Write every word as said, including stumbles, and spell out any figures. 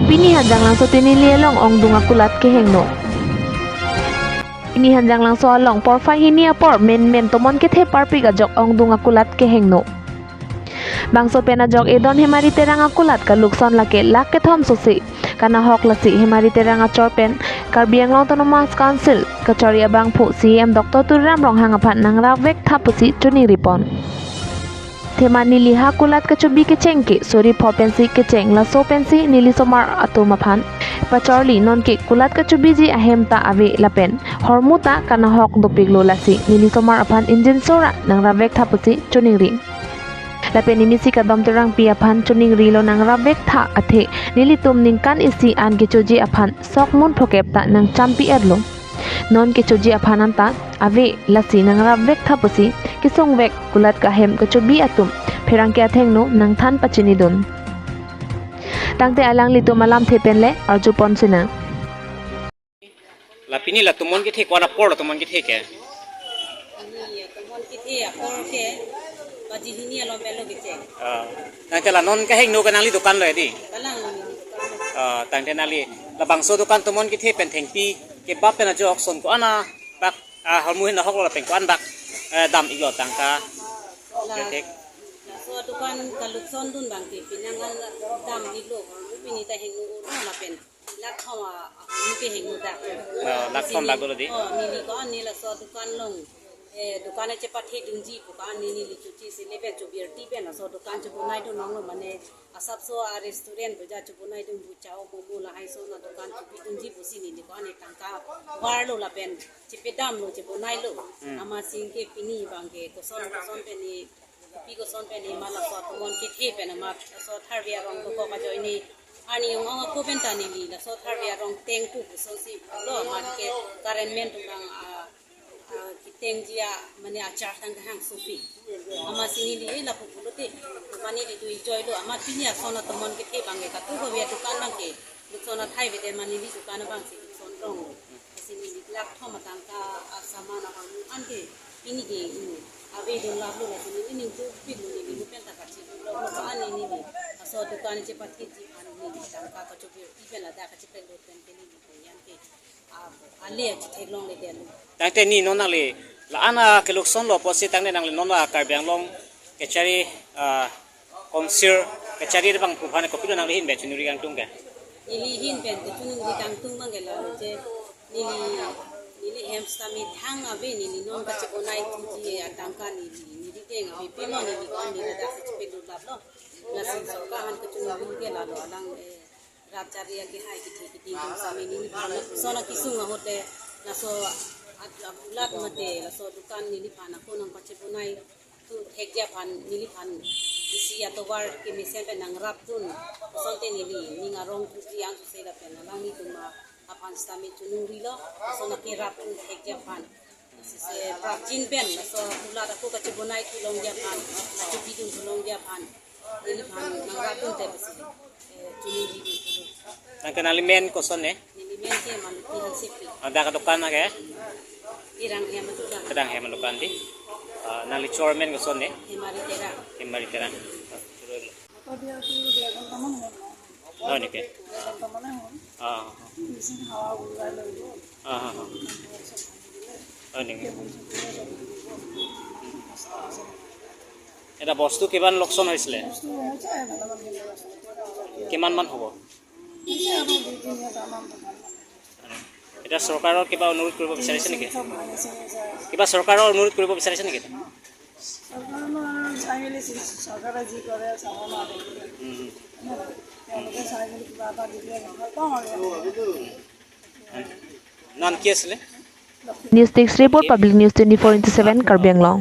Pini Hanjanglangso Tinili along ongdung akulat kehingno. Pini Hanjanglangso along porphai hini apor menmen tomon kethe parpik ajok ongdung akulat kehingno. Bangso pen ajok edon Hemari Terang akulat kalukson lake lakh kethom sose kanahok, lasi Hemari Terang achor pen Karbi Anglong Autonomous Council kachari abangphu C E M Doctor Tuliram Ronghang aphan nangrap vek tha pusi choningri pon. Athema neli ha kulat kachobi kecheng ke suri pho pensi kecheng, laso pensi neli somar atum aphan pacharli, non ke kulat kachobiji ahem ta ave lapen hormu ta kanahok dopiklo, lasi neli somar aphan ingjinso ra nangrap vek tha pusi choningri. Lapen neli si kadom Terangpi aphan choningrilo, nangrap vek tha athe nelitum ningkan isi an kechoji aphan sok mun phokep ta nangchampi-etlo. Non kechoji aphan anta ave, lasi nangrap vek tha pusi kesung vek kulat kahem kachobi atum pherangke athengno nangthan pachinidun. Tangte alanglitum alamthe pen le arju pon sinang. La pini la tomon kethe ko-an apor la tomon kethe ke? Pini tomon kethe apor ke baji hini along pen lo kecheng. Ah, tangte la non kehingno ke nangli dukan lo ya di? Kalang nangli dukan lo. Ah, tangte nangli labangso dukan tomon kethe pen thengpi kebap pen ajok son ko-an abak, ah, hormu hin nahoklo lapen ko-an abak, eh, dam-iklo tangka. La, ya, thek. Laso dukan kalukson dun abang ke pini nang dam-iklo, hormu pini ta hingno ur lapen lakh thom a, a, neli ke hingno dak. Oh, lakh thom bak dolo di? Oh, neli ko-an ne laso dukan along, eh, dukan chepathe dunji pu ko-an ne neli choche si lebe chobirti pen laso dukan chobonai dun longlo, mane asapso a restaurant boja chobonai dun pu, chow momo lahai ason adukan chobi dunji pusi neli ko-an ne tangka varlo lapen chepedamlo, chebonailo. Hmm. Amatsi ke pini abang ke koson koson pen ne, kopi koson pen ne ma laso tomon kethe pen amat laso tharve arong dokok ajoine arni ong-ong ako pen ta neli laso tharve arong tengpo puson si lo, amat ke current men atum abang, ah, ah, ketengji a, mane achar tang kehang sopi. Amatsi neli, eh, lapu pulote, mane neli do-ik joilo, amat pini ason atomon kethe abang ke katu kave adukan abang ke lukson athai avedet, mane neli dukan abang si lukson rong. Lasi neli lakh thom atangka asaman ahormu an ke pini ke, mm, ave dun laplo, lasi neli ning dopiklo, neli mo pen ta kachidunlo, mo ko-an ne neli laso dukan chepatheji aphan neli tangka kachobirti pen ladak kachepedun pen ke neli ko-an ke, ah, ale achitheklongledetlo. Tangte ne non nangli la-an a kelukson lo pusi tangte nangli non la Karbi Anglong kachari, ah, Council kachari abangphu aphan kopilo nangli ahin pen choningri kangtung ke? Neli ahin pen kachoningri kangtung abang ke lalo je, neli, neli hem sitame thang ave, neli non kachebonai thuji atangka neli, neli deng ave pilo, neli ko-an ne ladak si chepedun laplo. Lasi sorkar aphan kachoningri ke lalo, alang, eh, rat chari akehai kethe kethe atum sitame neliphan lason akesung ahut le laso at-, akulat mate laso dukan neliphan ako nangpachebonai thu thekji aphan neliphan isi atovar kemesen pen nangrapdun asonte neli ning arong thuji angsose lapen alanglitum aphan sitame choningri lo, lason akerapdun thekji aphan. Sise prapjin pen laso kulat ako kachebonai thu longji aphan, kachebidun thu longji aphan neliphan nangrapdun te pusi, eh, choningri dun. Nangke nangli men koson ne? Neli men ke Maloti Hansepi. Ada ke dukan ke? Terang Hem adukan. Terang Hem adukan di. Ah, nangli chor men koson ne? Hemari Terang. Hemari Terang. Oh, neke. Ah. Ah, ah, ah. Oh, neke. এটা বস্তু কিমান লোকচান হৈছিলে? কিমান মান হ'ব? এতিয়া চৰকাৰৰ কিবা অনুৰোধ কৰিব বিচাৰিছে নেকি? কিবা চৰকাৰৰ অনুৰোধ কৰিব বিচাৰিছে নেকি? চৰকাৰক চাই মেলি চি-, চৰকাৰে যি কৰে চাব নোৱাৰে। উম, উম। তেওঁলোকে চাই মেলি কিবা এটা দিলে ভাল পাওঁ আৰু। নাম কি আছিলে? News Desk Report, Public News twenty-four into seven, Karbi Anglong.